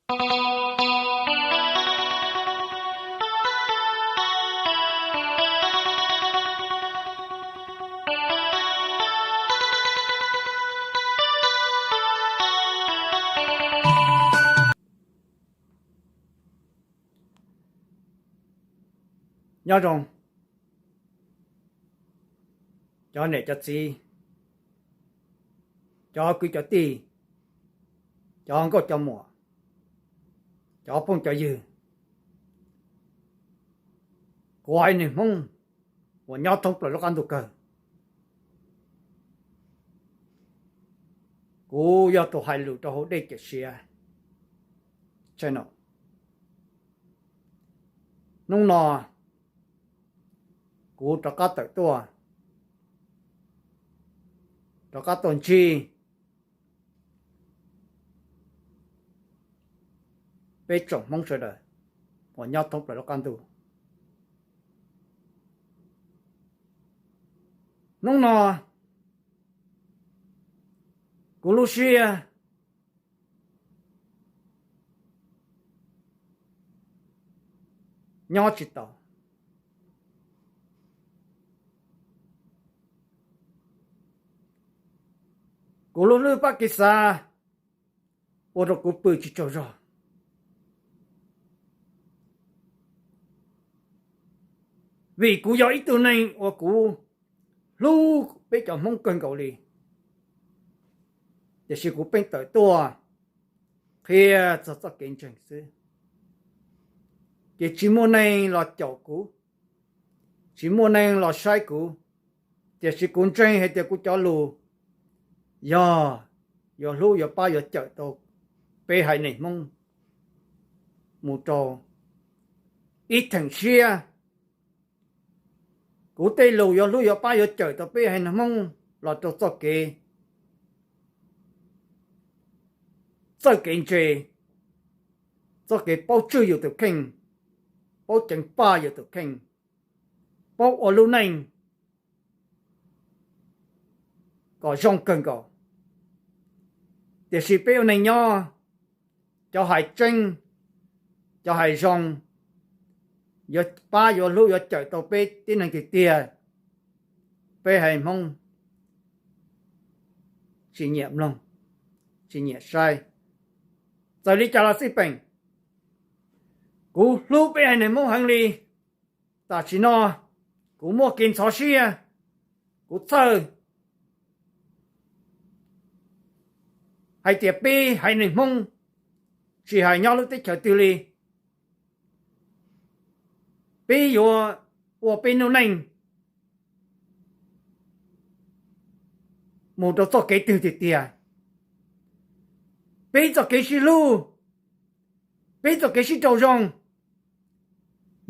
Nyob zoo cov niam cov txiv, cov kwv cov tij, cov nkauj cov muam, cov phooj cov ywg, kuv haiv neeg Hmoob uas nyob thoob plaws lub qab ntuj kawg. Kuv yog tus hais lus rau hauv Dej Cawm Siav channel. Hnub no kuv rov qab tawm tuaj, rov qab tuaj ntsib peb tsoom Hmoob sawv daws uas nyob thoob plaws lub qab ntuj. Hnub no kuv lub siab nyob tsis tau. Kuv lub hlwb pab kev xav ua rau kuv pw tsis tsaug zog, vim kuv yog ib tug neeg uas kuv hlub peb cov Hmoob kawg nkaus li, tiam sis kuv pheej tawm tuaj qhia txog txoj kev ntseeg xwb, ces tsis muaj neeg los caum kuv, tsis muaj neeg los saib kuv, tiam sis kuv ntseeg hais tias kuv cov lus yog yuav hlub yuav pab yuav cawm tau peb haiv neeg Hmoob mus rau ib theem tshiab. Kuv tej lus yuav hlub yuav pab yuav cawm tau peb haiv neeg Hmoob los rau txoj kev txawj kev ntse, txoj kev paub tswj yus tus kheej, paub ceev faj yus tus kheej, paub ua lub neej kom zoo kawg nkaus. Tiam sis peb ua neej nyob, cov hais tseeb, cov hais zoo, yuav pab yuav hlub yuav cawm tau peb tib neeg tiag tiag, peb haiv Hmoob tsis nyiam mloog, tsis nyiam saib. Txawm li cas los xij peem, kuv hlub peb haiv neeg Hmoob heev li. Tam sim no kuv muaj kev ntxhov siab, kuv txhawj hais tias peb haiv neeg Hmoob, tsis hais nyob lub teb chaws twg li, peb yuav ua peb lub neej mus rau txoj kev twg tiag tiag. Peb txoj kev sib hlub, peb txoj kev sib raug zoo,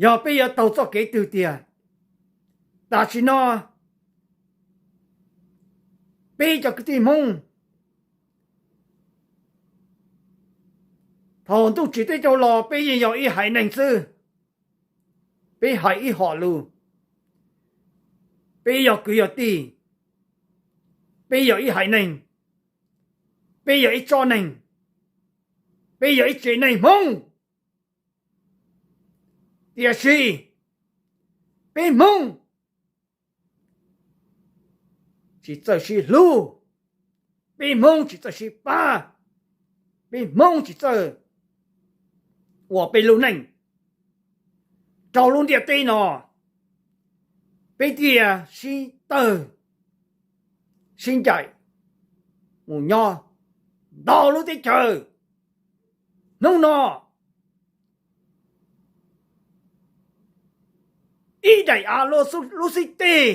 yog peb yuav taug txoj kev twg tiag. Tam sim no peb cov kwv tij Hmoob, thaum ntuj tsim teb rau los peb yeej yog ib haiv neeg xwb. Peb hais ib hom lus, peb yog kwv yog tij, peb yog ib haiv neeg, peb yog ib tsob neeg, peb yog ib tsev neeg Hmoob. Tiam sis peb Hmoob tsis txawj sib hlub, peb Hmoob tsis txawj sib pab, peb Hmoob tsis txawj ua peb lub neej rau lub ntiaj teb no, peb thiaj sib tawg sib ncaim mus nyob ntau lub teb chaws. Hnub no ib daim av lub xib teg,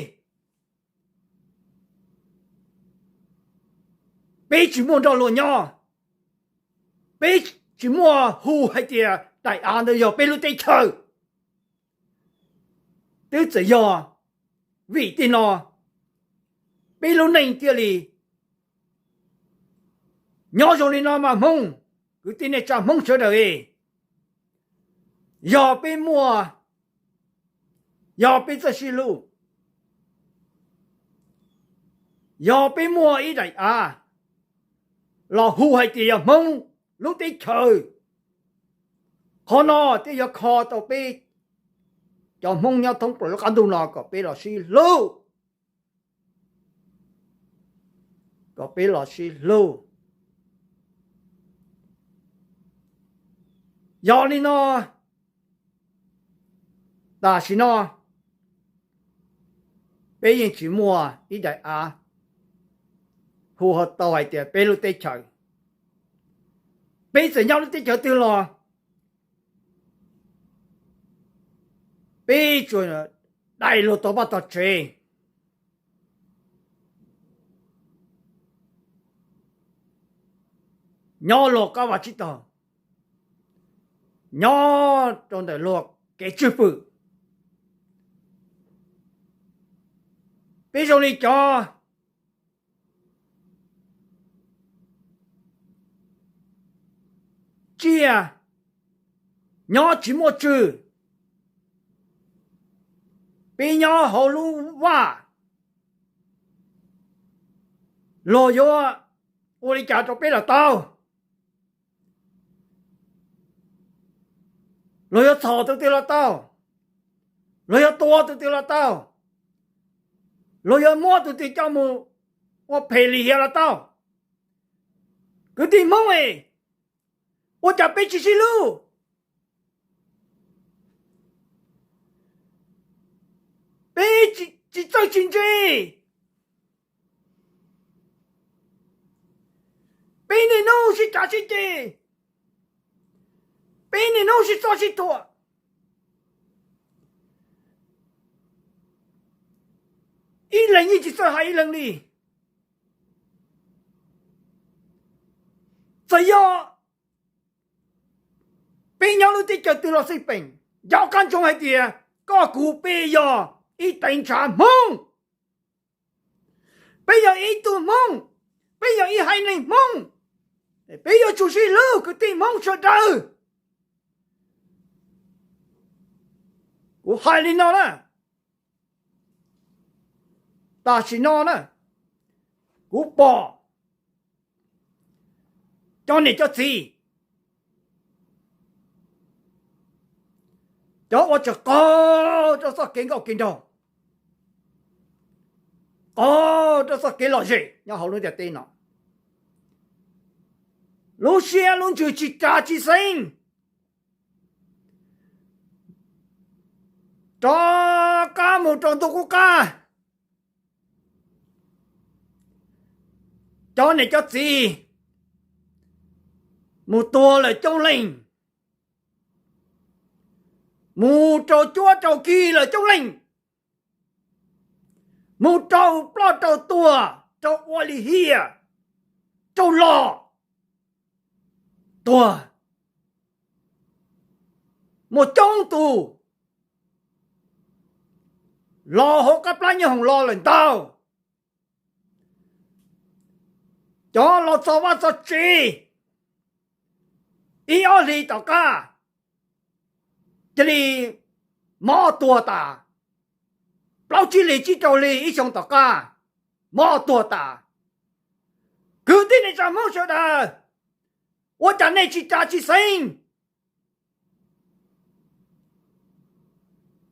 peb tsis muaj nrog luag nyob, peb tsis muaj hu hais tias daim av ntawd yog peb lub teb chaws. Twb txawm yog vim tej no peb lub neej thiaj li nyob zoo li no mas Hmoob, kwv tij neej tsa Hmoob sawv daws, yog peb muaj, yog peb txawj sib hlub, yog peb muaj ib daim av los hu hais tias yog Hmoob lub teb chaws, Qhov no thiaj yuav kho tau peb cov Hmoob nyob thoob plaws lub qab ntuj no kom peb los sib hlub, kom peb los sib hlub. Yog li no, tam sim no peb yeej tsis muaj ib daim av hu tau hais tias peb lub teb chaws, peb txawm nyob lub teb chaws twg los peb tsuas dai luag tog vaj tog tsev, nyob luag qab vaj tsib taug, nyob rau ntawm luag kev tswj fwm. Peb zoo li cov tsiaj nyob tsis muaj tswg, peb nyob hauv lub vaj, luag yuav ua li cas rau peb los tau, luag yuav txhom tus twg los tau, luag yuav tua tus twg los tau, luag yuav muab tus twg coj mus ua phem lim hiam los tau. Kwv tij Hmoob es, ua cas peb tsis sib hlub? Peb tsis txawj tsis ntse, peb niaj hnub sib cav sib ceg, peb niaj hnub sib txob sib thuam, ib leeg yeej tsis txawj hais ib leeg li. Txawm yog peb nyob lub teb chaws twg los xij peem, nco qab ntsoov hais tias koj kuv peb yog ib teev ntshav Hmoob, peb yog ib tug Hmoob, peb yog ib haiv neeg Hmoob, peb yuav tsum sib hlub kwv tij Hmoob sawv daws. Kuv hais li no na, tam sim no na, kuv pom cov niam cov txiv, cov uas tseem qaug rau txoj kev nkauj kev nraug, qaug rau txoj kev lom zem nyob hauv lub ntiaj teb no, lub siab lub ntsws tsis kav tsis xeeb, rov qab mus rau ntuj qub qab. Cov niam cov txiv mus tuag lawm coob leej, mus rau cuab rau kig lawm coob leej, mus rau ploj rau tuag, rau ua lim hiam, rau los tuag. Muaj coob tus los hauv qab plab nyob hoom los lawm ntau. Cov los txog vaj txog tsev ib ob hlis tom qab cia li mob tuag tas, plaub tsib hlis tsib rau hlis ib xyoo tom qab mob tuag tas. Kwv tij neej tsa Hmoob sawv daws, ua cas nej tsis kav tsis xeeb,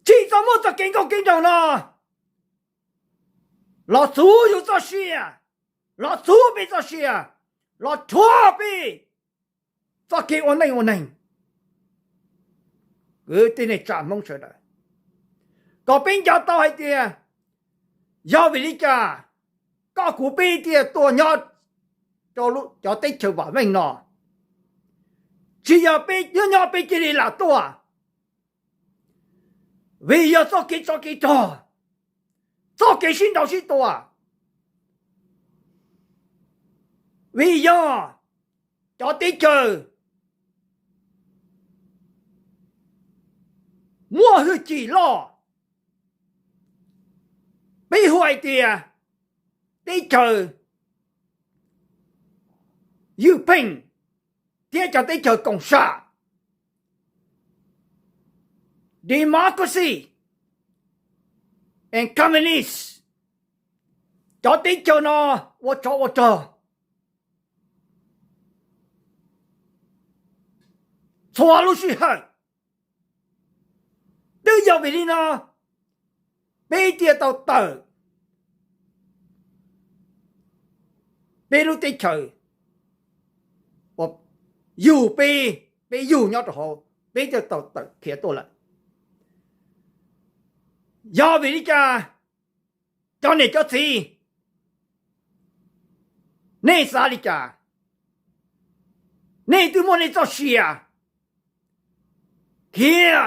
tsis txhob muab txoj kev nkauj kev nraug no los txuv yus txoj sia, los txuv peb txoj sia, los rhuav peb txoj kev ua neej ua neeg. Kwv tij neej tsa Hmoob sawv daws, kom peb nco tau hais tias yog vim li cas koj kuv peb thiaj tuaj nyob rau cov teb chaws vam meej no. Tsis yog peb nyob nyob peb cia li lam tuaj, vim yog txoj kev tsov kev rog, txoj kev sib ntaus sib tua, vim yog cov teb chaws muaj hwj chim loj, peb hu hais tias teb chaws ywj pheej thiab cov teb chaws koom sam, democracy and communist, cov teb chaws no ua tsov ua rog, txhua lub sij hawm. Twb yog vim li no peb thiaj tau tawm peb lub teb chaws uas yug peb, peb yug nyob rau hauv, peb thiaj tau tawm khiav tuaj lawm. Yog vim li cas, cov niam cov txiv, nej xav li cas? Nej twb muaj nej txoj sia khiav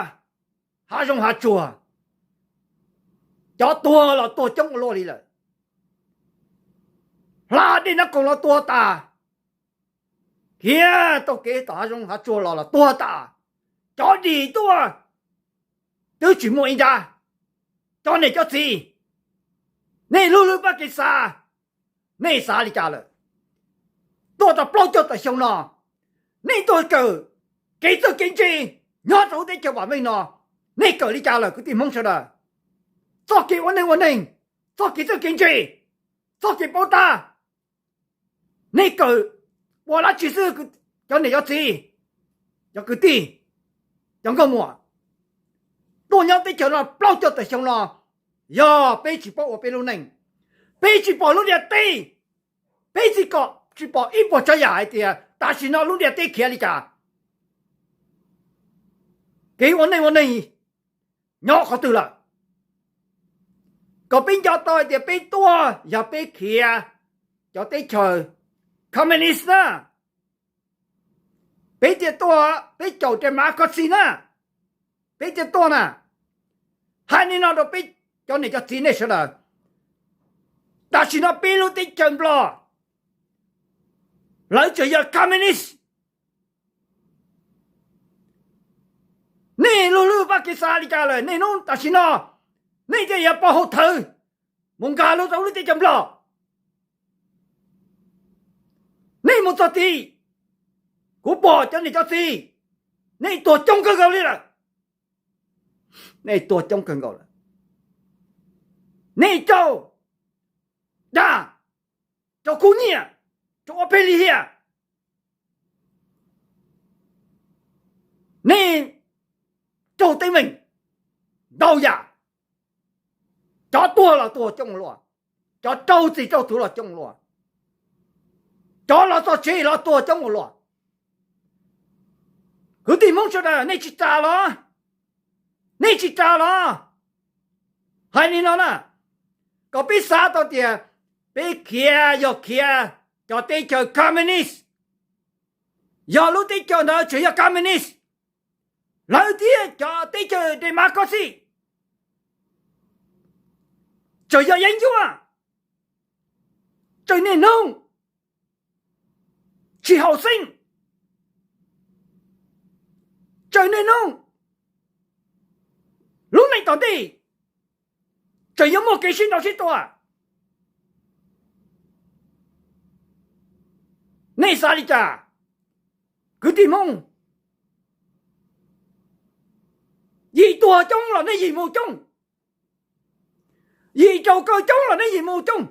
hav zoov hav tsuag, cov tuag los tuag coob ua luaj li lawm, hla dej nab koog los tuag tas, khiav taug kev tom hav zoov hav tsuag los los tuag tas, cov dim tuaj twb tsis muaj ib nrab. Cov niam cov txiv, nej lub lub pab kev xav, nej xav li cas lawm? Tuaj tau plaub caug tawm xyoo no, nej tuaj kawm kev txawj kev ntse nyob rau lub teb chaws vam meej no, nej kawm li cas lawm kwv tij Hmoob sawv daws? Txoj kev ua neej ua neeg, txoj kev txawj kev ntse, txoj kev paub tab, nej kawm ua dab tsi xwb? Cov niam cov txiv, cov kwv tij, cov nkauj muam, tuaj nyob teb chaws no plaub caug tawm xyoo no, yog peb tsis paub ua peb lub neej, peb tsis pom lub ntiaj teb, peb tsis kom, tsis pom ib puas tsav yam hais tias tam sim no lub ntiaj teb khiav li cas, kev ua neej ua neeg nyob qhov twg lawm. Kom peb nco tau hais tias peb tuaj yog peb khiav cov teb chaws communist na, peb thiaj tuaj, peb caum democracy na, peb thiaj tuaj na. Hais li no rau peb cov niam cov txiv nej sawv daws, tam sim no peb lub teb chaws Nplog lawv tseem yog communist. Nej lub lub pab kev xav li cas lawm, nej hnub tam sim no nej thiaj yuav pov hauv thawv mus nkag lub rau lub teb chaws Nplog. Nej mus txog tid, kuv pom cov niam cov txiv, nej tuag coob kawg nkaus li lawm. Nej tuag coob kawg nkaus lawm. Nej raug dag, raug kub nyiaj, raug ua phem lim hiam. Nej raug teeb meem ntau yam. Cov tuag los tuag coob ua luaj, cov raug txim raug txhuv los coob ua luaj, cov los txog tsev los tuag coob ua luaj. Kwv tij Hmoob sawv daws, nej tsis ras los? Nej tsis ras los? Hais li no na, kom peb xav tau tias peb khiav yog khiav cov teb chaws communist, yog lub teb chaws ntawd tseem yog communist, lawv thiab cov teb chaws democracy tseem yog yeeb ncuab, tseem niaj hnub tsis haum xeeb, tseem niaj hnub lub neej tom ntej tseem yuav muaj kev sib ntaus sib tua. Nej xav li cas, kwv tij Hmoob? Yim tuag coob los nej yim mus coob, yim raug kaw coob los nej yim mus coob.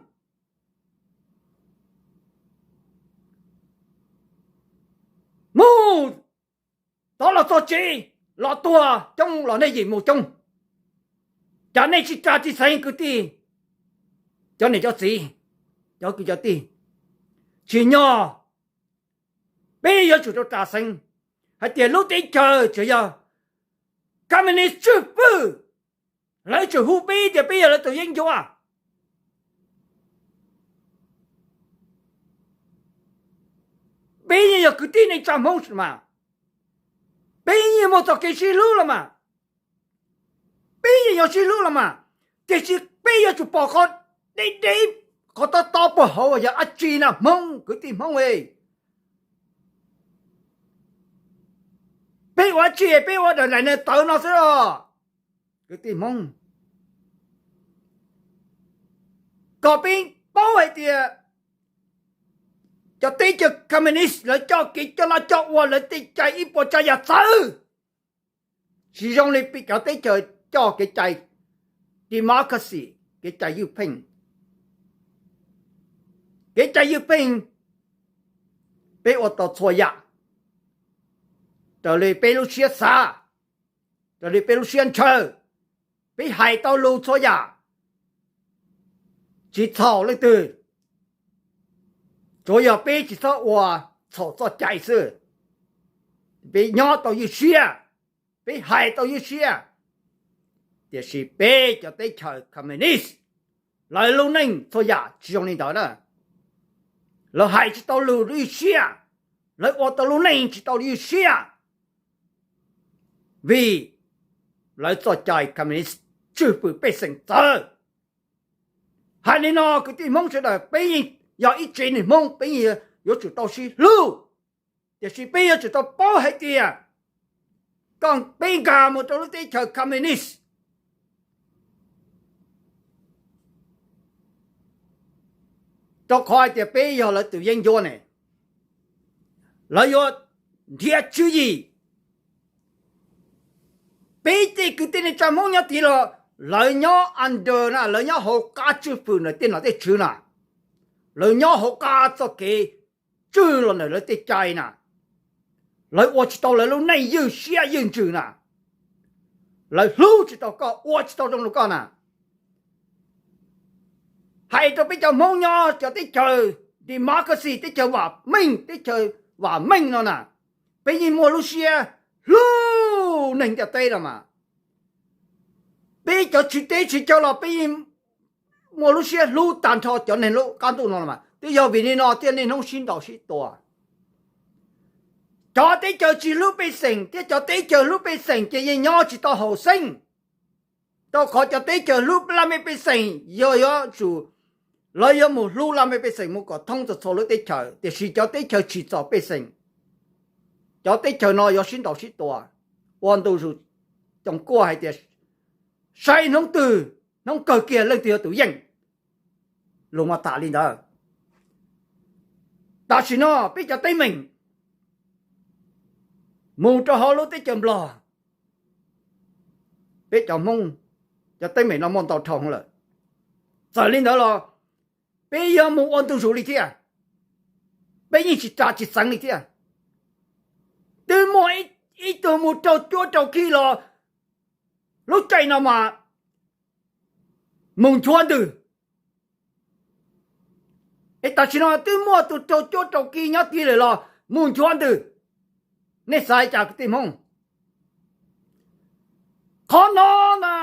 Mus tod los txog tsev los tuag coob los nej yim mus coob. Cas nej tsis ras tsis xeev kwv tij, cov niam cov txiv, cov kwv cov tij? Tsim nyog peb yuav tsum rau ras xeev hais tias lub teb chaws tseem yog communist tswj fwj, lawv tseem hu peb tias peb yog lawv tus yeeb ncuab. Peb yeej yog kwv tij neej tsa Hmoob mas, peb yeej muaj txoj kev sib hlub los mas, peb yeej yog sib hlub los mas, tiam sis peb yuav tsum pom qhov deb deb, qhov tob tob puag hauv yog dab tsi na Hmoob, kwv tij Hmoob e. Peb ua dab tsi peb ua daim nais tawv no xwb los, kwv tij Hmoob? Kom peb paub hais tias cov teb chaws communist lawv coj kev coj noj coj ua lawv tej cai ib puas tsav yam txawv, tsis zoo li peb cov teb chaws coj kev cai democracy, kev cai ywj pheej. Kev cai ywj pheej, peb ua tau txhua yam. raws li peb lub siab xav, raws li peb lub siab ntshaw. Peb hais tau lus txhua yam, tsis txhaum leej twg, tsuas yog peb tsis txhob ua txhaum txoj cai xwb. Peb nyob tau ywj siab, peb hais tau ywj siab, tiam sis peb cov teb chaws communist, lawv lub neej txhua yam tsis zoo li ntawd na. Lawv hais tsis tau lus ywj siab, lawv ua tau lub neej tsis tau ywj siab, vim lawv txoj cai communist tswj pwm pej xeem txawv. Hais li no kwv tij Hmoob sawv daws, peb yeej yog ib tsev neeg Hmoob, peb yeej yuav tsum tau sib hlub, tiam sis peb yuav tsum tau paub hais tias koj peb nkag mus rau lub teb chaws communist, rau qhov hais tias peb yog lawv tus yeeb ncuab ne, lawv yuav nrhiav tswv yim. Peb tej kwv tij neej tsa Hmoob nyob tid los lawv nyob under na, lawv nyob hauv qab tswj pwm ntawm tej nom tej tswv na, lawv nyob hauv qab txoj kev tswj los ntawm lawv tej cai na, lawv ua tsis tau lawv lub neej ywj siab ywj ntsws na, lawv hlub tsis tau koj, ua tsis tau zoo rau koj na. Hais rau peb cov Hmoob nyob cov teb chaws democracy, teb chaws vam meej, teb chaws vam meej no na, peb yeej muaj lub siab hlub neeg ntiaj teb no mas. Peb cov tswv teb tswv chaw los peb yeej muaj lub siab hlub tag nrho cov neeg lub qab ntuj no los mas. Twb yog vim li no thiaj niaj hnub sib ntaus sib tua. Cov teb chaws tsis hlub pej xeem thiab cov teb chaws hlub pej xeem ces yeej nyob tsis tau haum xeeb. Rau qhov cov teb chaws hlub laj mej pej xeem yog yuav tsum, lawv yuav mus hlub laj mej pej xeem mus kom thoob txog txhua lub teb chaws, tiam sis cov teb chaws tsim txom pej xeem, cov teb chaws no yuav sib ntaus sib tua, ua ntu zus. Coom kuaj hais tias saib hnub twg, hnub kawg kiag leej twg yog tus yeej. Lus mas tham li ntawd. Tam sim no peb cov teeb meem mus rau hauv lub teb chaws Nplog, peb cov Hmoob cov teeb meem no muaj ntau dhau lawm. Txawm li ntawd los peb yuav mus ua ntu zus li thiab, peb yeej tsis ras tsis xeev li thiab. Twb muaj ib tug mus raug cuab raug khi los lub caij no mas mus nchuav ntws. Es tam sim no twb muaj tus raug cuab raug khi nyob tid lawm los mus nchuav ntws. Nej xav li cas kwv tij Hmoob? Qhov no na,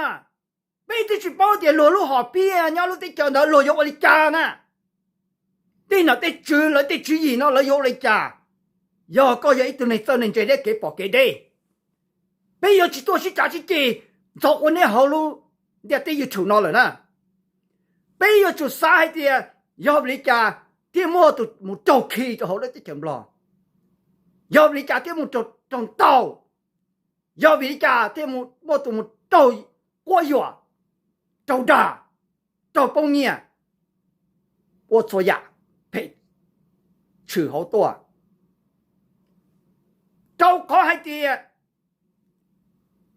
peb twb tsis paub tias luag lub hom phiaj nyob lub teb chaws ntawd luag yuav ua li cas na. Tej nom tej tswv lawv tej tswv yim no lawv yuav ua li cas? Yog koj yog ib tug neeg txawj neeg ntse thiab kev pom kev deb, peb yuav tsis tuaj sib cav sib ceg ntxhov ua niaj hauv lub ntiaj teb YouTube no lawm na. Peb yuav tsum xav hais tias yog vim li cas thiaj muaj tus mus raug khi rau hauv lub teb chaws Nplog, yog vim li cas thiaj mus raug ntaus, yog vim li cas thiaj muaj tus mus raug quab yuam, raug dag, raug poob nyiaj, ua txhua yam phem tshwm hauv tuaj. Rau qhov hais tias,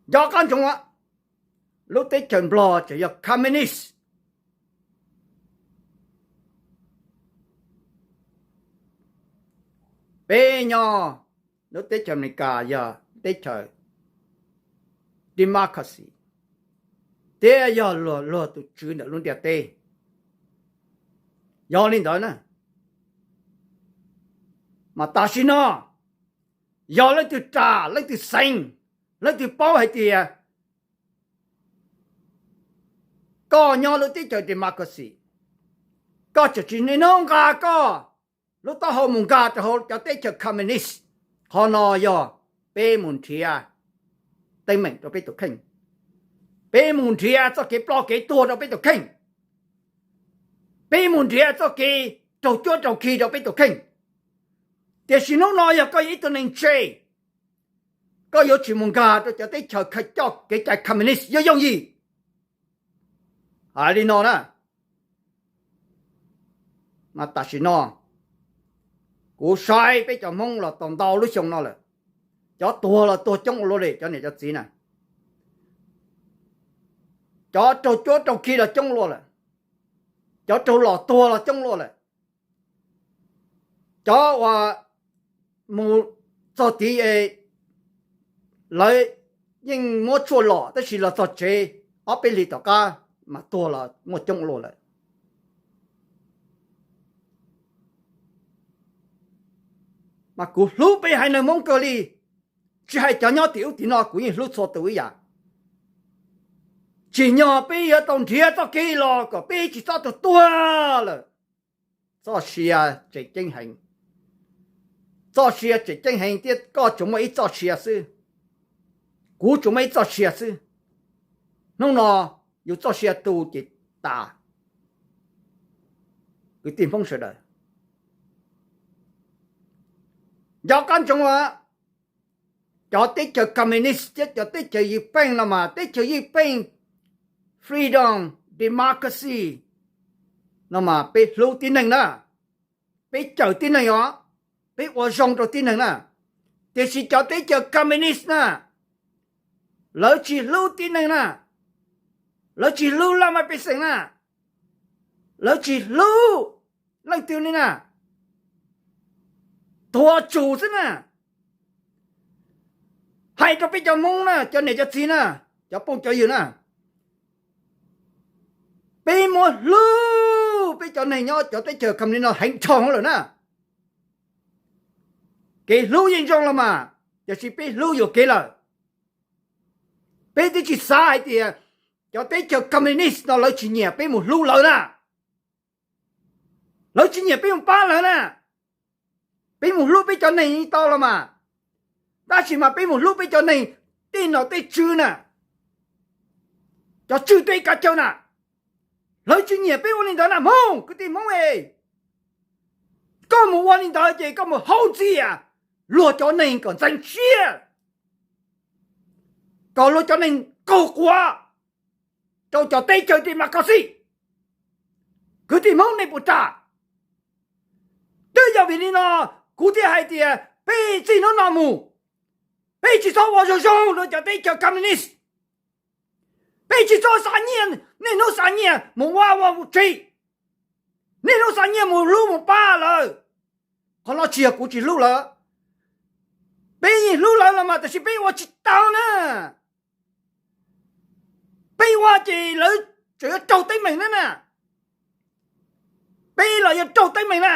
nco qab ntsoov, lub teb chaws Nplog tseem yog communist. Peb nyob lub teb chaws Amelikas yog teb chaws democracy, thiab yog luag luag tus tswv ntawm lub ntiaj teb. Yog li ntawd na, mas tam sim no yog leej twg ras leej twg xeev, leej twg paub hais tias koj nyob lub teb chaws democracy, koj tseem tsis niaj hnub nqa koj lub taub hau mus nkag rau hauv cov teb chaws communist. Qhov no yog peb mus nrhiav teeb meem rau peb tus kheej, peb mus nrhiav txoj kev ploj kev tuag rau peb tus kheej, peb mus nrhiav txoj kev raug cuab raug khi rau peb tus kheej. Tiam sis hnub no yog koj yog ib tug neeg ntse, koj yuav tsis mus nkag rau cov teb chaws coj kev cai communist yooj yooj yim. Hais li no na, mas tam sim no kuv saib peb cov Hmoob los tau ntau lub xyoo no lawm, cov tuag los tuag coob ua luaj li cov niam cov txiv na, cov raug cuab raug khi los coob ua luaj lawm, cov raug lom tuag los coob ua luaj lawm, cov uas mus txog tid lawv yeej muab tshuaj los tab sis los txog tsev ob peb hlis tom qab mas tuag los muaj coob ua luaj lawm. Mas kuv hlub peb haiv neeg Hmoob kawg li, tsis hais cov nyob tim ub tim no kuv yeej hlub txhua tus ib yam. Tsim nyog peb yuav tau nrhiav txoj kev los kom peb tsis txhob tuag tuag lawm. Txoj sia tseem ceeb heev, txoj sia tseem ceeb heev thiab koj tsuas muaj ib txoj sia xwb, kuv tsuas muaj ib txoj sia xwb. Hnub no yus txoj sia tu ces tas. Kwv tij Hmoob sawv daws, nco qab ntsoov a, cov teb chaws communist thiab cov teb chaws ywj peej no mas teb chaws ywj peej, freedom, democracy no mas peb hlub tib neeg na, peb cawm tib neeg os, peb ua zoo rau tib neeg na. Tiam sis cov teb chaws communist na, lawv tsis hlub tib neeg na, lawv tsis hlub laj mej pej xeem na, lawv tsis hlub leej twg li na, tuag tsum xwb na. Hais rau peb cov Hmoob na, cov niam cov txiv na, cov phooj cov ywg na, peb muab hlub peb cov neeg nyob cov teb chaws communist no heev dhau lawm na. Kev hlub yeej zoo los mas, tiam sis peb hlub yuam kev lawm. Peb twb tsis xav hais tias cov teb chaws communist no lawv tsis nyiam peb mus hlub lawv na, lawv tsis nyiam peb mus pab lawv na, peb mus hlub peb cov neeg tau los mas. Tab sis mas peb mus hlub peb cov neeg tej nom tej tswv na, cov tswv teb kav chaw na, lawv tsis nyiam peb ua li ntawd na Hmoob, kwv tij Hmoob e. Koj mus ua li ntawd ces koj mus haub ntxias luag cov neeg kom ntxeev siab, kom luag cov neeg qaug quav rau cov teb chaws democracy. Kwv tij Hmoob nej puas tsav? Twb yog vim li no kuv thiaj hais tias peb txij hnub no mus, peb tsis txhob ua zoo zoo rau cov teb chaws communist. Peb tsis txhob xa nyiaj, niaj hnub xa nyiaj mus ua ua tsi, niaj hnub xa nyiaj mus hlub mus pab lawv. Qhov no tsis yog kuv tsis hlub lawv, peb yeej hlub lawv los mas tab sis peb ua tsis tau na. Peb ua ces lawv tseem yuav raug teeb meem na na. Peb los yuav raug teeb meem na.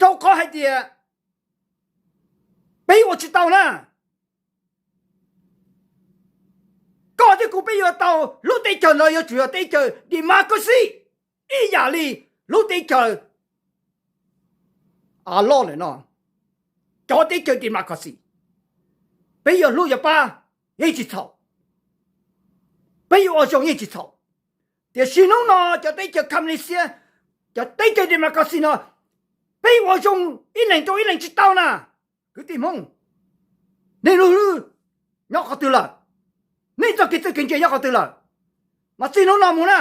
Rau qhov hais tias peb ua tsis tau na. Koj thiab kuv peb yuav tau lub teb chaws ntawd yuav tsum yog teb chaws democracy ib yam li lub teb chaws a loj lawm no. Cov teb chaws democracy, peb yuav hlub yuav pab yeej tsis txhaum, peb yuav ua zoo yeej tsis txhaum. Tiam sis hnub no cov teb chaws communist, cov teb chaws democracy no, peb ua zoo ib leeg rau ib leeg tsis tau na. Kwv tij Hmoob, nej lub hlwb nyob qhov twg lawm? Nej txoj kev txawj kev ntse nyob qhov twg lawm? Mas txij hnub no mus na,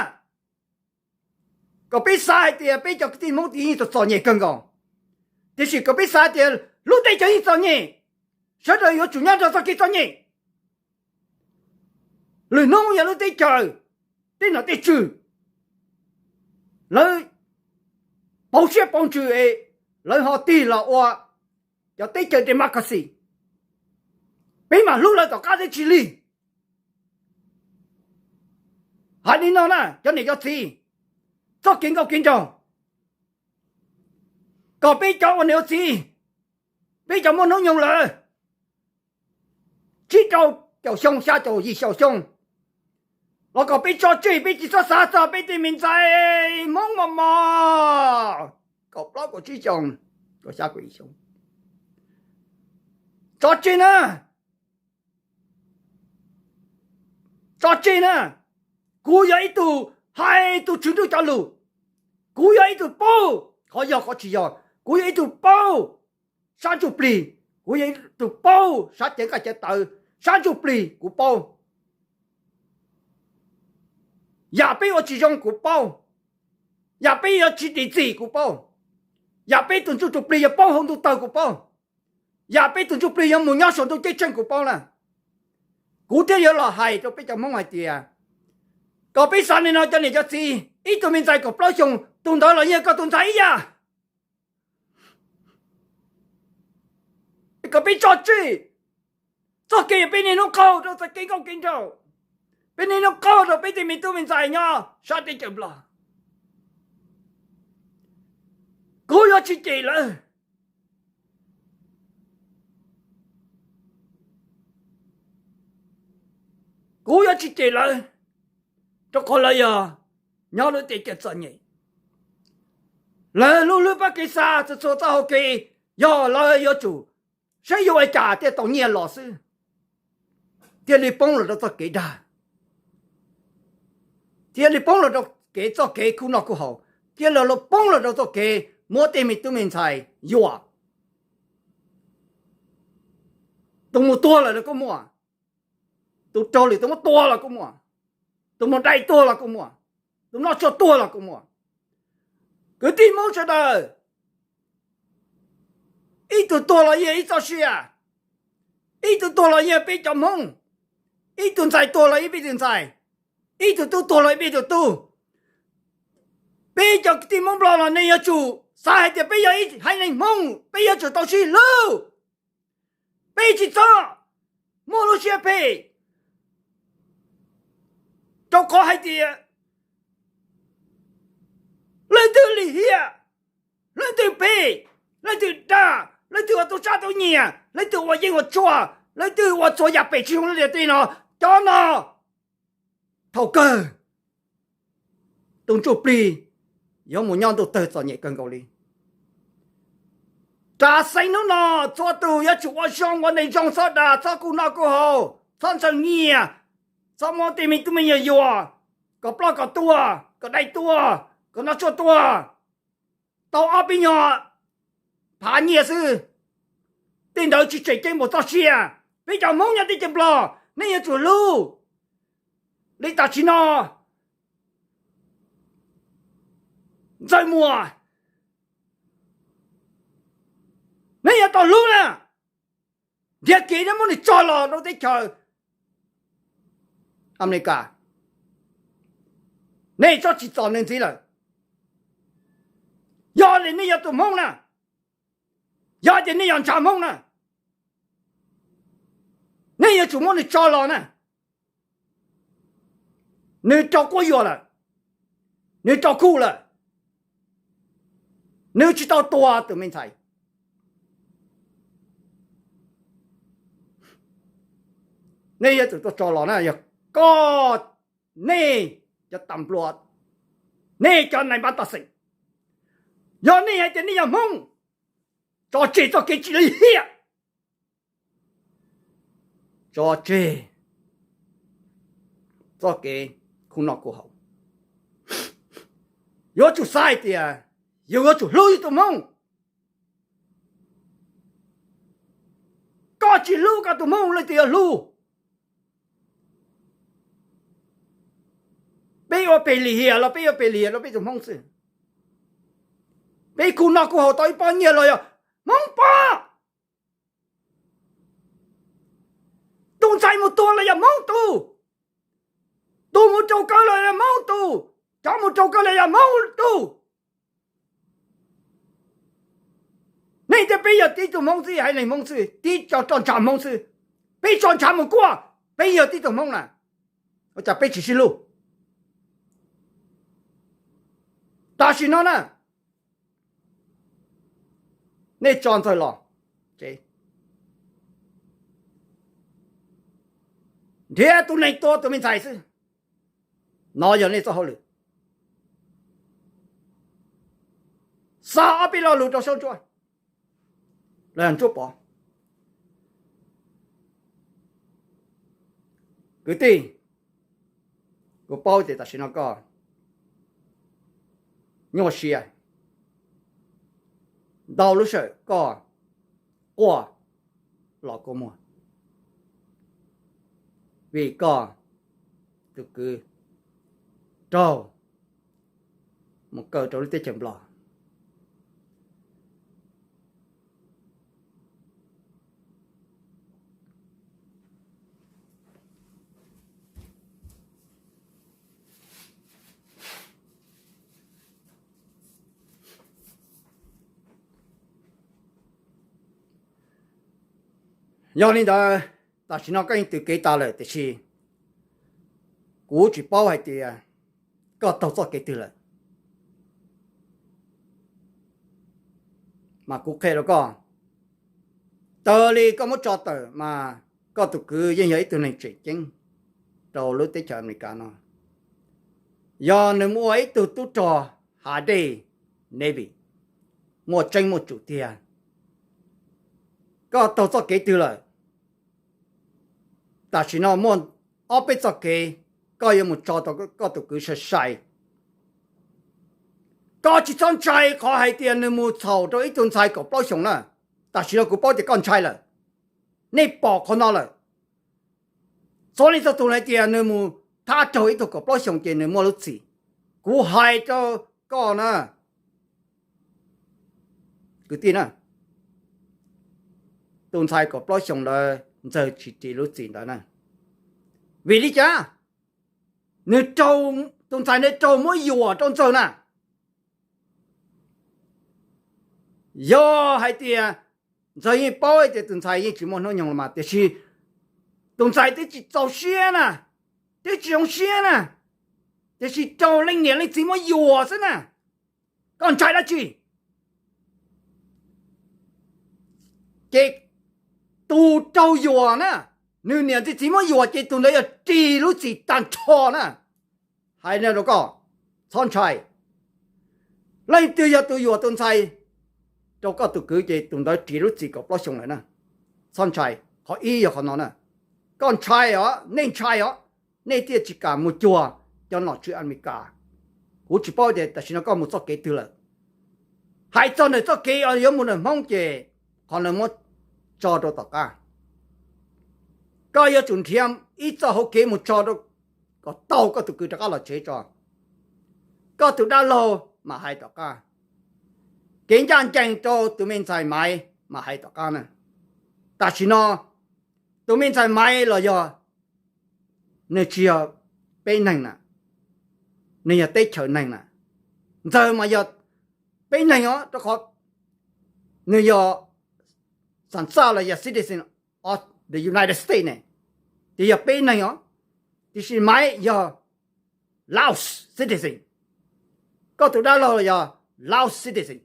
kom peb xav hais tias peb cov kwv tij Hmoob yeej txom txom nyem kawg nkaus, tiam sis kom peb xav tias lub teb chaws yeej txom nyem, sawv daws yuav tsum nyob nrog txoj kev txom nyem. Lwm hnub yog lub teb chaws, tej nom tej tswv, lawv pauv siab pauv ntsws es lawv ho tig los ua cov teb chaws democracy, peb mam hlub lawv tom qab thiab tsis lig. Hais li no na cov niam cov txiv, txoj kev nkauj kev nraug, kom peb cov ua niam ua txiv, peb cov muaj hnub nyoog lawm, tsib rau caum xyoo, xya caum yim caum xyoo, los kom peb tso tseg, peb tsis txhob xav txog peb tej me ntxhais Hmoob mos mos kaum plaub kaum tsib xyoo, kaum xya kaum yim xyoo. Tso tseg na, tso tseg na. Kuv yog ib tug hais tus Tswv Ntuj cov lus, kuv yog ib tug paub, qhov yog qhov tsis yog, kuv yog ib tug paub sab ntsuj plig, kuv yog ib tug paub sab cev nqaij cev tawv, sab ntsuj plig kuv paub. Yam peb ua tsis zoo kuv paub, yam peb yuav tsis dim txim kuv paub, yam peb tus ntsuj tus plig yuav poob hauv ntuj tawg kuv paub, yam peb tus ntsuj plig yuav mus nyob saum ntuj ceeb tsheej kuv paub na. Kuv thiaj yuav los hais rau peb cov Hmoob hais tias, kom peb xav li no cov niam cov txiv, ib tug me ntxhais kaum plaub xyoo, tus ntawd los yog koj tus ntxhais ib yam. kom peb tso tseg. Txoj kev uas peb niaj hnub qaug rau txoj kev nkauj kev nraug, peb niaj hnub qaug rau peb tej me tub me ntxhais nyob sab teb chaws Nplog. Kuv yuav tsis cem lawv. Kuv yuav tsis cem lawv, rau qhov lawv yog nyob lub teb chaws txom nyem. Lawv lub hlwb pab kev xa txhua txhua txoj hauv kev, yog lawv yuav tsum saib yuav ua cas thiaj tau nyiaj los xwb, thiaj li poob los rau txoj kev dag, thiaj li poob los rau kev txoj kev khuj noj khuj haus, thiaj li poob los rau txoj kev muab tej me tub me ntxhais yuam. Tus mus tuag lawm los kuj muaj, tus raug lwm tus muab tua los kuj muaj, tus mus dai tuag los kuj muaj, tus noj tshuaj tuag los kuj muaj. Kwv tij Hmoob sawv daws, ib tug tuag los yog ib txoj sia, ib tug tuag los yog peb cov Hmoob, ib tug ntxhais tuag los yog peb tug ntxhais, ib tug tub tuag los yog peb tug tub. Peb cov kwv tij Hmoob Nplog los nej yuav tsum xav hais tias peb yog ib haiv neeg Hmoob, peb yuav tsum tau sib hlub. Peb tsis txhob muaj lub siab phem, rau qhov hais tias leej twg lim hiam, leej twg phem, leej twg dag, leej twg ua tub sab tub nyiam, leej twg ua yeeb ua tshuaj, leej twg ua txhua yam phem tsis zoo li tej no, cov no thaum kawg tus ntsuj plig yuav mus nyob ntuj tawg txom nyem kawg nkaus li. Tam sim hnub no txhua tus yuav tsum ua zoo ua neeg zoo, txhob dag, txhob khuj noj khuj haus, txhob ntxhov nyiaj, txhob muab tej me tub me nyuam yuam, kom ploj kom tuag, kom dai tuag, kom noj tshuaj tuag, tau ob peb nyuag phav nyiaj xwb. Tej ntawd tsis tseem ceeb npaum txoj sia. Peb cov Hmoob nyob teb chaws Nplog nej yuav tsum hlub. Li tam sim no Ntxawg Muas, nej yuav tau hlub na. Nrhiav kev nej muab nws tso los rau teb chaws Amelikas, nej tso tsis txom nws ntxiv lawm. Yog li nej yog tus Hmoob na, yog tias nej yog ntshav Hmoob na, nej yuav tsum muab nws tso los na. Nws raug quab yuam lawm, nws raug khuj lawm, nws tsis tau tua tus me ntxhais. Nej yuav tsum tuaj tso los na, yog koj, nej cov tas nplua, nej cov nais npab toj xeem, yog nej hais tias nej yog Hmoob, tso tseg txoj kev tsis lim hiam, tso tseg txoj kev khuj noj khuj haus. Yuav tsum xav hais tias yus yuav tsum hlub yus tus Hmoob. Koj tsis hlub koj tus Hmoob leej twg yuav hlub? Peb ua pem lim hiam los peb ua pem lim hiam rau peb tus Hmoob xwb. Peb khuj noj khuj haus tau ib pob nyiaj los yog Hmoob pob. Tus ntxhais mus tuag los yog Hmoob tu, tus mus raug kaw los yog Hmoob tu, cov mus raug kaw los yog Hmoob tu. Nej tias peb yog tib tug Hmoob xwb, haiv neeg Hmoob xwb, tib co tso ntshav Hmoob xwb, peb tso ntshav mus kuaj, peb yog tib tug Hmoob na, ua cas peb tsis sib hlub? Tam sim no na, nej tso Ntxawg los, nrhiav tus neeg tua tus me ntxhais xwb. No yog nej txoj hauj lwm. Xa ob peb lo lus rau Saub Ntsuab, los yog Ntsuab Pov. Kwv tij, kuv paub tias tam sim no koj nyuaj siab, ntau lub sij hawm koj quaj los kua muag, vim koj tus kwv raug mus kaw rau lub teb chaws Nplog. Yog li ntawd, tam sim no koj yeej tws kev tas lawm, tiam sis kuv tsis paub hais tias koj taug txoj kev twg lawm. Mas kuv qhia rau koj, taws li koj muab tso tawm mas koj tus kwv yeej yog ib tug neeg tseem ceeb rau lub teb chaws Amelikas no. Yog nws muaj ib tug tub rog hav dej, Navy, muaj tseeb muaj tsum tiag. Koj taug txoj kev twg lawm? Tam sim no muaj ob peb txoj kev koj yuav mus tso tau koj tus kwv sai sai. Koj tsis txhob ntshai qhov hais tias nws mus txhaum rau ib tug ntxhais kaum plaub xyoos na. Tam sim no kuv paub tias koj ntshai lawm, nej pom qhov no lawm. Txhua leej txhua tus hais tias nws mus thab raug ib tug kaum plaub xyoos ces nws muaj lub txim. Kuv hais rau koj na, kwv tij na, tus ntxhais kaum plaub xyoos ntawd Ntxawg tsis ris lub txim ntawd na. Vim li cas? Nws, tus ntxhais ntawd raug muab yuam rau Ntxawg na. Yog hais tias Ntxawg yeej paub tias tus ntxhais yeej tsis muaj hnub nyoog los mas, tiam sis tus ntxhais twb tsis txaus siab na, twb tsis zoo siab na, tiam sis raug leej niam leej txiv muab yuam xwb na. Koj ntshai dab tsi? Ces tus raug yuam na, nws niam nws txiv muab yuam ces tus ntawd yog ris lub txim tag nrho na. Hais no rau koj, txhob ntshai. Leej twg yog tus yuam tus ntxhais rau koj tus kwv ces tus ntawd ris lub txim kaum plaub xyoo lawm na. Txhob ntshai. Qhov ib yog qhov no na. Koj ntshai os, nej ntshai os, nej thiaj tsis kam mus cuag cov nom tswv Amelikas. Kuv tsis paub tias tam sim no koj mus txoj kev twg lawm. Hais txog ntawm txoj kev yuav mus ntawm Hmoob ces qhov no muab tso rau tom qab. Koj yuav tsum nrhiav ib txoj hauv kev mus tso rau kom tau koj tus kwv rov qab los tsev tso. Koj tus dab laug mam hais tom qab. Kev ncaj ncees rau tus me ntxhais Maiv mam hais tom qab na. Tam sim no tus me ntxhais Maiv los yog nws tsis yog peb neeg na, nws yog teb chaws neeg na. Ntxawg mas yog peb neeg os, rau qhov nws yog xam xaj los yog citizen of the United States ne, ces yog peb neeg os. Tiam sis Maiv yog Laos citizen, koj tus dab laug los yog Laos citizen.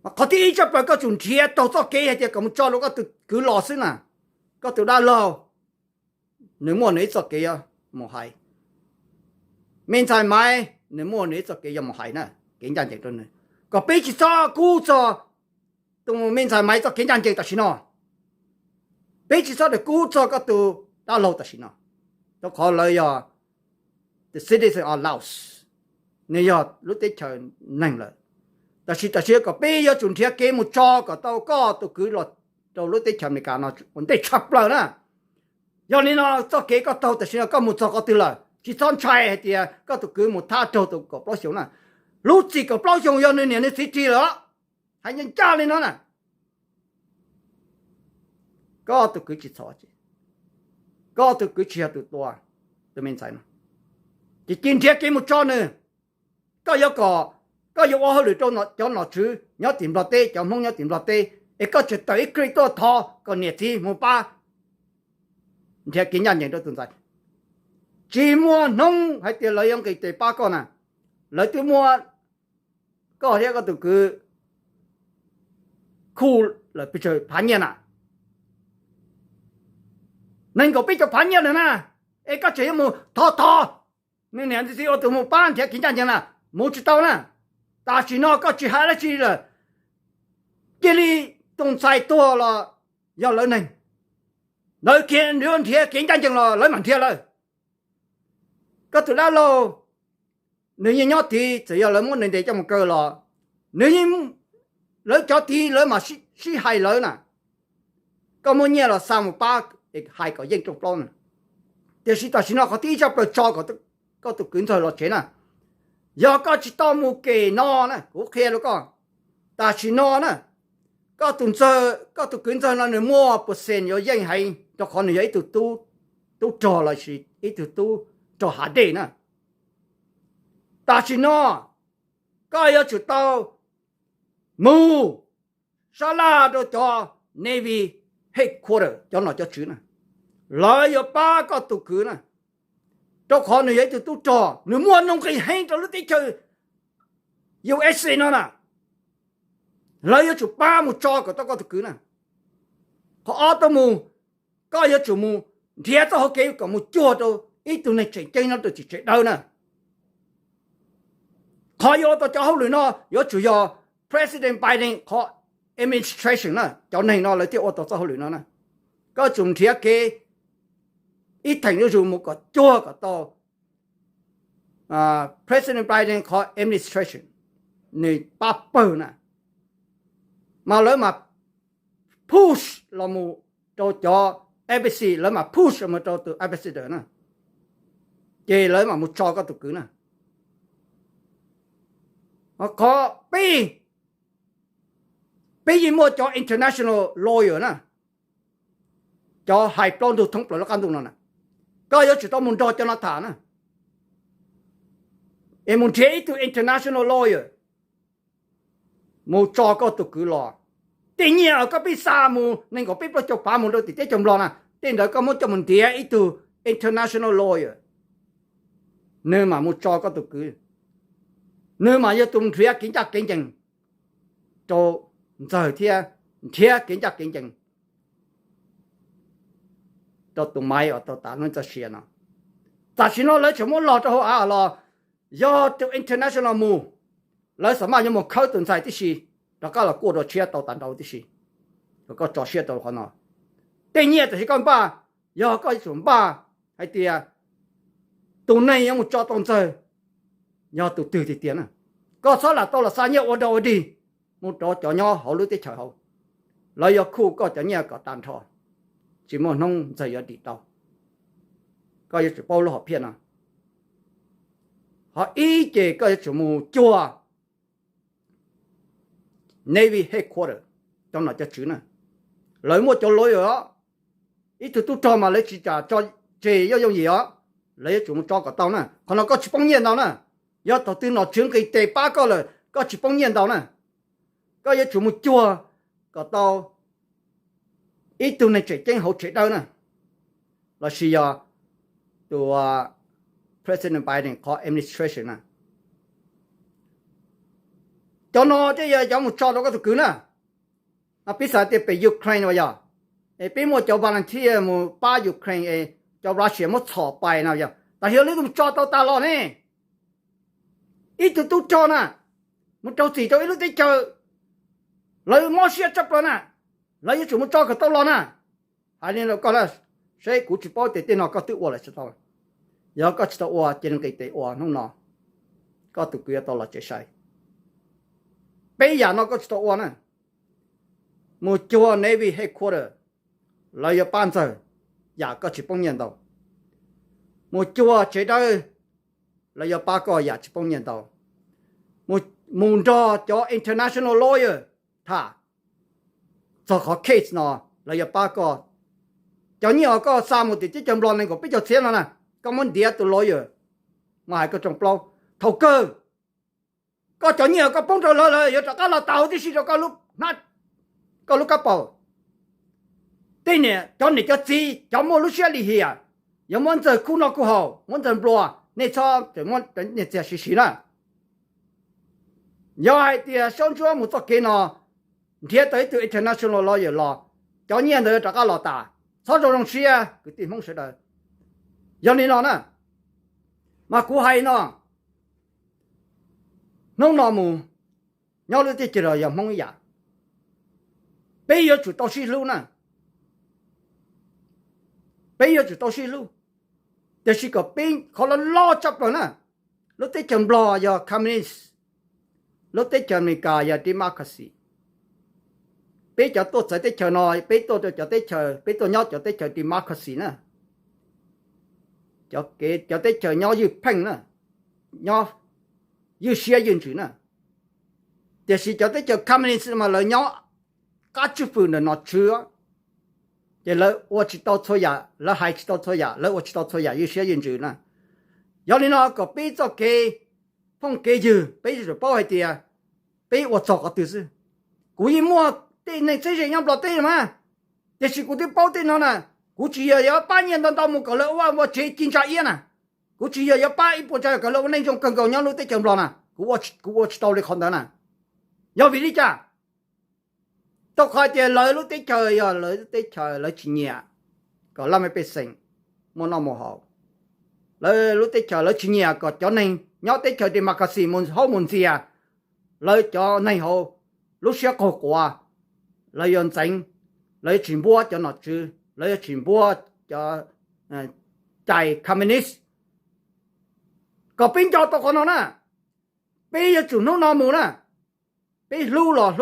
Qhov thib ib tshaj plaws koj tsum nrhiav taug txoj kev hais tias kom mus tso rau koj tus kwv los xwb na. Koj tus dab laug nws muaj nws ib txoj kev mus hais, me ntxhais Maiv nws muaj nws ib txoj kev yuav mus hais na, kev ncaj ncees rau nws. Kom peb tsis txhob kub txog tus me ntxhais Maiv txoj kev ncaj ncees tam sim no. Peb tsis txhob kub txog koj tus dab laug tam sim no, rau qhov lawv yog the citizen of Laos, nws yog lub teb chaws neeg lawm. Tam sis tam sim no kom peb yuav tsum nrhiav kev mus tso kom tau koj tus kwv los rau lub teb chaws Amelikas no ua ntej tshaj plaws na. Yog li no txoj kev koj taug tam sim no koj mus txog qhov twg lawm, tsis txhob ntshai hais tias koj tus kwv mus thab raug tus kaum plaub xyoos na. Lub txim kaum plaub xyoos yog nws niam nws txiv ris lawm. Hais ncaj ncaj li no na, koj tus kwv tsis txhob, koj tus kwv tsis yog tus tua tus me ntxhais no, ces cia nrhiav kev mus tso nws. Koj yuav kom, koj yuav ua hauj lwm rau cov nom tswv nyob tim Nplog teb, cov Hmoob nyob tim Nplog teb, es koj tseem tawm ib kis tuaj thov kom niam txiv mus pab nrhiav kev ncaj ncees rau tus ntxhais. Tsis muaj hnub hais tias lawv yuav nqis tes pab koj na. Lawv twb muab koj thiab koj tus kwv khuj lawm pes tsawg phav nyiaj na, nees nkaum peb caug phav nyiaj lawm na, es koj tseem yuav mus thov thov nws niam nws txiv ua tus mus pab nrhiav kev ncaj ncees na, mus tsis tau na. Tam sim no koj tsis hais dab tsi lawm, cia li tus ntxhais tuag los yog lawv neeg, lawv kiag yuav nrhiav kev ncaj ncees los lawv mam nrhiav lawv. Koj tus dab laug nws yeej nyob tid, txawm yog lawv muab nws ntes coj mus kaw los nws yeej, lawv cov tid lawv mam sib hais lawv na. Koj muaj nyiaj los xa mus pab, hais kom yeej rooj plaub na. Tiam sis tam sim no qhov thib ib tshaj plaws tso kom koj tus kwv Ntxawg los tsev na. Yog koj tsis tau mus kem no na, kuv qhia rau koj, tam sim no na, koj tus Ntxawg, koj tus kwv Ntxawg no nws muaj percent yuav yeej heev rau qhov nws yog ib tug tub rog lossis ib tug tub rog hav dej na. Tam sim no koj yuav tsum tau mus sab laj rau cov Navy headquarter cov nom cov tswv na, lawv yuav pab koj tus kwv na, rau qhov nws yog ib tug tub rog, nws muaj nuj nqis heev rau lub teb chaws U S A no na. Lawv yuav tsum pab mus tso kom tau koj tus kwv na. Qhov ob tuaj mus, koj yuav tsum mus nrhiav txoj hauv kev kom mus cuag rau ib tug neeg tseem ceeb nyob rau tim tsev dawb na. Qhov yuav ua tau cov hauj lwm no yuav tsum yog President Biden qhov administration na, cov neeg no lawv thiaj ua tau txoj hauj lwm no na. Koj tsum nrhiav kev ib theem zuj zus mus kom cuag kom tau President Biden qhov administration, nws pab pawg na, mas lawv mas push los mus rau cov embassy, lawv mas push los mus rau tus ambassador na, ces lawv mam mus tso koj tus kwv na. Qhov peb, peb yeej muaj cov international lawyer na, cov hais plaub ntug thoob plaws lub qab ntuj no na. Koj yuav tsum tau mus nrog cov no tham na, es mus nrhiav ib tug international lawyer mus tso koj tus kwv los. Tej nyiaj uas koj pib xa mus nees nkaum peb plaub caug phav mus rau tim teb chaws Nplog na, tej ntawd koj muab coj mus ntiav ib tug international lawyer, nws mam mus tso koj tus kwv. Nws mas yog tus nrhiav kev ncaj kev ncees rau Ntxawg thiab nrhiav kev ncaj kev ncees rau tus maiv uas tau tas hnub txoj sia no. Tam sim no lawv tseem muab log rau hauv av los, yog tus international mus, lawv xav maj yuav mus khawb tus ntxhais tib si, rov qab los kuaj dua tshiab tau tas nrho tib si, kom koj tso siab rau qhov no. Tej nyiaj tam sim koj npaj, yog koj yuav tsum npaj hais tias tus neeg yuav mus tso tau Ntxawg yog tus twg tiag tiag na. Koj txhob lam tau los xa nyiaj ua dog ua dig mus rau cov nyob hauv lub teb chaws hauv, lawv yuav khuj koj cov nyiaj kom tag nrho, tsis muaj hnub Ntxawg yuav dim tau. Koj yuav tsum paub lub hom phiaj no. Qhov ib ces koj yuav tsum mus cuag Navy headquarter, cov nom cov tswv na, lawv muaj cov lawyer os. Ib tug tub rog mas lawv tsis kam tso tseg yooj yooj yim os, lawv yuav tsum mus tso kom tau na. Qhov no koj tsis poob nyiaj ntau na. Yog thaum twg nom tswv nqis tes pab koj lawm koj tsis poob nyiaj ntau na. Koj yuav tsum mus cuag kom tau ib tug neeg tseem ceeb hauv tsev dawb na, lossis yog tus President Biden qhov administration na. Cov no thiaj yog cov mus tso rau koj tus kwv na. Peb xav tias pem Ukraine uas yog, es peb muaj cov volunteer mus pab Ukraine es cov Russia muab txhom pais no yog, tam sim no lawv mus tso tau tas los ne. Ib tug tub rog na, mus raug txim rau ib lub teb chaws, lawv mob siab tshaj plaws na, lawv yuav tsum mus tso kom tau los na. Hais li no koj, saib kuv tsis paub tias tej no koj twb ua lawm tsis tau. Yog koj tsis tau ua ces nqis tes ua hnub no, koj tus kwv yuav tau los tsev sai. Peb yam no koj tsis tau ua na. Mus cuag Navy headquarter, lawv yuav pab Ntxawg yam koj tsis poob nyiaj ntau. Mus cuag tsev dawb, lawv yuav pab koj yam tsis poob nyiaj ntau. Mus nrog cov international lawyer tham txog qhov case no, lawv yuav pab koj. Cov nyiaj uas koj xa mus tim teb chaws Nplog nees nkaum peb caug txhiab no na, koj muab ntiav tus lawyer, mas hais koj rooj plaub. Thaum kawg koj cov nyiaj koj poob rau lawv, lawv yuav rov qab los tau tib si rau koj lub kab paus. Tej niam, cov niam cov txiv cov muaj lub siab lim hiam, yuav muab Ntxawg khub noj khub haus, muab Ntxawg nplua, nej txhob muab niam txiag siv siv na. Yog hais tias Saub Ntsuab mus txoj kev no, nrhiav tau ib tug international lawyer los, cov nyiaj ntawd rov qab los tas. Txhob zoo zoo siab kwv tij Hmoob sawv daws. Yog li no na, mas kuv hais no, hnub no mus, nyob lub teb chaws los yog Hmoob ib yam, peb yuav tsum tau sib hlub na. Peb yuav tsum tau sib hlub, tiam sis kom peb qhov loj loj tshaj plaws na. Lub teb chaws Nplog yog communist, lub teb chaws Amelikas yog democracy. Peb cov tuaj txawv teb chaws no, peb tuaj rau cov teb chaws, peb tuaj nyob cov teb chaws democracy na, cov teb chaws nyob ywj pheej na, nyob ywj siab ywj ntsws na. Tiam sis cov teb chaws communist mas lawv nyob qab tswj fwm ntawm nom tswv, ces lawv ua tsis tau txhua yam, lawv hais tsis tau txhua yam, lawv ua tsis tau txhua yam ywj siab ywj ntsws na. Yog li no kom peb txoj kev phooj kev ywg peb yuav tsum paub hais tias peb ua txog qhov twg xwb. Kuv yeej muaj tej neeg txheeb ze nyob Nplog teb no mas. Tiam sis kuv twb paub tej no na, kuv tsis yog yuav pab nyiaj ntau ntau mus kom lawv ua ua tsev ci ntsa iab na. Kuv tsis yog yuav pab ib puas ntsa kom lawv ua neej zoo kawg nkaus nyob lub teb chaws Nplog na. Kuv ua tsis tau li qhov ntawd na. Yog vim li cas? Rau qhov tias lawv lub teb chaws yog lawv lub teb chaws, lawv tsis nyiam kom laj mej pej xeem muaj noj muaj haus. Lawv lub teb chaws lawv tsis nyiam kom cov neeg nyob teb chaws democracy mus haub mus ntxias. Lawv cov neeg hauv lub siab qaug quas, lawv yuav ntxeev, lawv yuav tsis npuab cov nom tswv, lawv yuav tsis npuab cov cai communist. Kom peb nco tau qhov no na, peb yuav tsum hnub no mus na, peb hlub los